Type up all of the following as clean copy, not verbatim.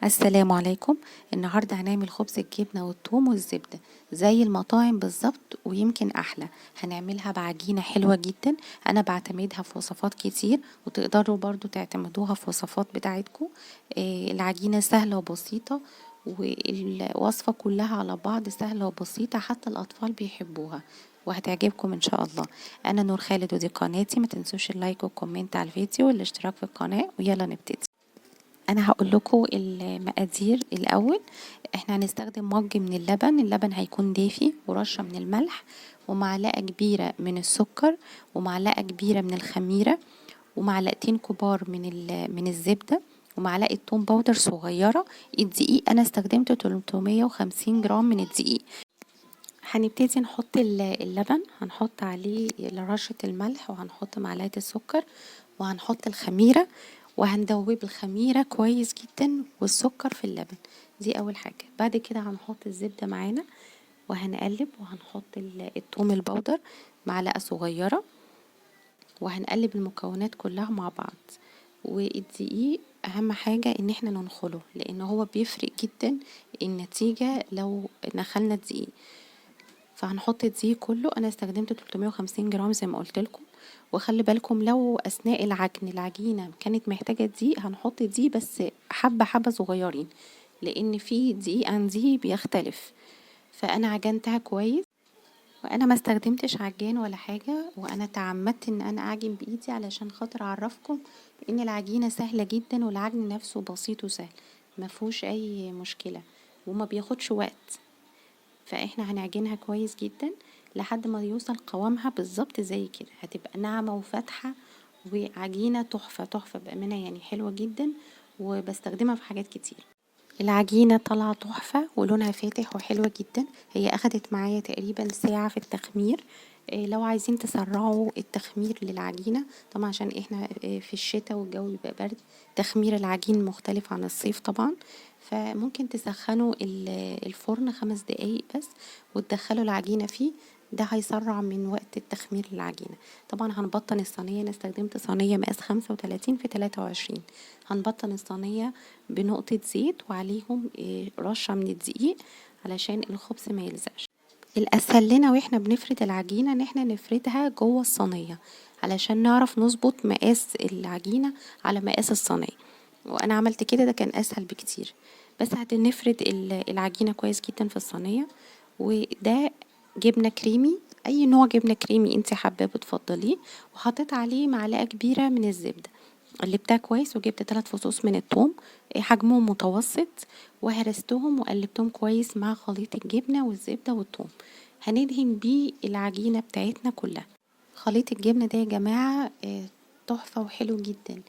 السلام عليكم. النهاردة هنعمل خبز الجبنة والثوم والزبدة زي المطاعم بالظبط ويمكن أحلى. هنعملها بعجينة حلوة جدا، أنا بعتمدها في وصفات كتير وتقدروا برضو تعتمدوها في وصفات بتاعتكم. العجينة سهلة وبسيطة والوصفة كلها على بعض سهلة وبسيطة، حتى الأطفال بيحبوها وهتعجبكم إن شاء الله. أنا نور خالد ودي قناتي، ما تنسوش ال like وال comment على الفيديو والاشتراك في القناة، ويلا نبتدي. انا هقول لكم المقادير الاول. احنا هنستخدم مج من اللبن، اللبن هيكون دافي، ورشه من الملح، ومعلقة كبيرة من السكر، ومعلقة كبيرة من الخميره، ومعلقتين كبار من الزبدة، ومعلقة توم powder صغيرة. الدقيق انا استخدمت 350 جرام من الدقيق. هنبتدي نحط اللبن، هنحط عليه رشه الملح، وهنحط معلقه السكر، وهنحط الخميره، وهندوب الخميرة كويس جدا والسكر في اللبن. دي اول حاجة. بعد كده هنحط الزبدة معانا وهنقلب، وهنحط التوم ال powder معلقة صغيرة، وهنقلب المكونات كلها مع بعض. والدقيق اهم حاجة ان احنا ننخله، لان هو بيفرق جدا النتيجة لو نخلنا الدقيق. فهنحط الدقيق كله. انا استخدمت 350 جرام زي ما قلت لكم. وخلي بالكم لو اثناء العجن العجينة كانت محتاجه دقيق هنحط دقيق، بس حبه حبه صغيرين، لان في دقيق عن دقيق بيختلف. فانا عجنتها كويس، وانا ما استخدمتش عجان ولا حاجة، وانا تعمدت ان انا اعجن بايدي علشان خاطر اعرفكم ان العجينة سهلة جدا والعجن نفسه بسيط وسهل، ما فيهوش اي مشكلة وما بياخدش وقت. فاحنا هنعجنها كويس جدا لحد ما يوصل قوامها بالظبط زي كده، هتبقى ناعمة وفاتحه وعجينه تحفة تحفة بامانه، يعني حلوة جدا وبستخدمها في حاجات كتير. العجينة طالعه تحفة ولونها فاتح وحلوه جدا. هي اخدت معايا تقريبا ساعة في التخمير. لو عايزين تسرعوا التخمير للعجينه، طبعا عشان احنا في الشتاء والجو بيبقى برد، تخمير العجين مختلف عن الصيف طبعا، فممكن تسخنوا الفرن 5 دقايق بس وتدخلوا العجينة فيه، ده هيسرع من وقت التخمير للعجينه. طبعا هنبطن الصينية، انا استخدمت صينية مقاس 35 في 23. هنبطن الصينية بنقطة زيت وعليهم رشه من الدقيق علشان الخبز ما يلزقش. الاسهل لنا واحنا بنفرد العجينة ان احنا نفردها جوه الصينية علشان نعرف نظبط مقاس العجينة على مقاس الصينية، وانا عملت كده، ده كان اسهل بكتير. بس هنفرد العجينة كويس جدا في الصينية. وده جبنه كريمي، اي نوع جبنه كريمي انت حابة بتفضليه، وحطيت عليه معلقه كبيرة من الزبدة، قلبتها كويس، وجبت 3 فصوص من الثوم حجمهم متوسط، وهرستهم وقلبتهم كويس مع خليط الجبنة والزبده والثوم. هندهن بيه العجينة بتاعتنا كلها. خليط الجبنة ده يا جماعة تحفة وحلو جدا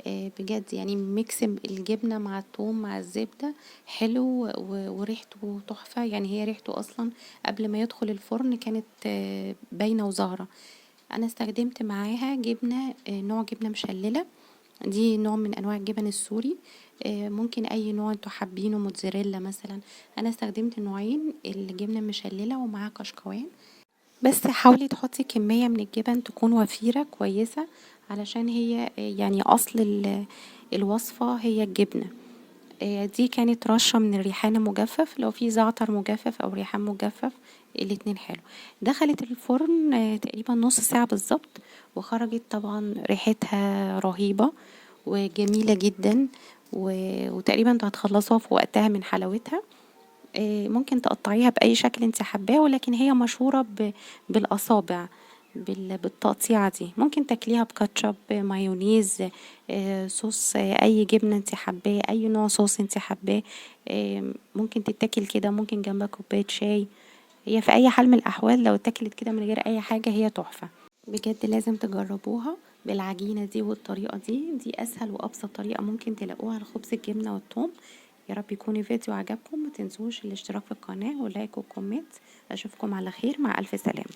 بجد، يعني mix الجبنة مع الثوم مع الزبدة حلو وريحته تحفة. يعني هي ريحته اصلا قبل ما يدخل الفرن كانت باينة وظاهره. انا استخدمت معاها جبنه، نوع جبنه مشلله، دي نوع من انواع الجبن السوري، ممكن اي نوع انتوا حابينه، موتزاريلا مثلا. انا استخدمت نوعين، الجبنة المشلله ومعاها كشكوان. بس حاولي تحطي كمية من الجبن تكون وفيرة كويسة، علشان هي يعني اصل الوصفة هي الجبنة. دي كانت رشه من الريحان المجفف، لو في زعتر مجفف او ريحان مجفف الاتنين حلو. دخلت الفرن تقريبا نص ساعة بالظبط، وخرجت طبعا ريحتها رهيبة وجميلة جدا، وتقريبا انتوا هتخلصوها في وقتها من حلاوتها. ممكن تقطعيها باي شكل انت حباه، ولكن هي مشهورة بالاصابع، بالتقطيعه دي. ممكن تاكليها بكاتشب، مايونيز، صوص، اي جبنه انت حباه، اي نوع صوص انت حباه. ممكن تتاكل كده، ممكن جنبها كوباية شاي. هي في اي حال من الاحوال لو اتاكلت كده من غير اي حاجة هي تحفة بجد. لازم تجربوها بالعجينه دي والطريقة دي، دي اسهل وابسط طريقه ممكن تلاقوها لخبز الجبنة والثوم. يا رب يكون الفيديو عجبكم، ما تنسوش الاشتراك في القناة وال like وال comment. اشوفكم على خير، مع الف سلامه.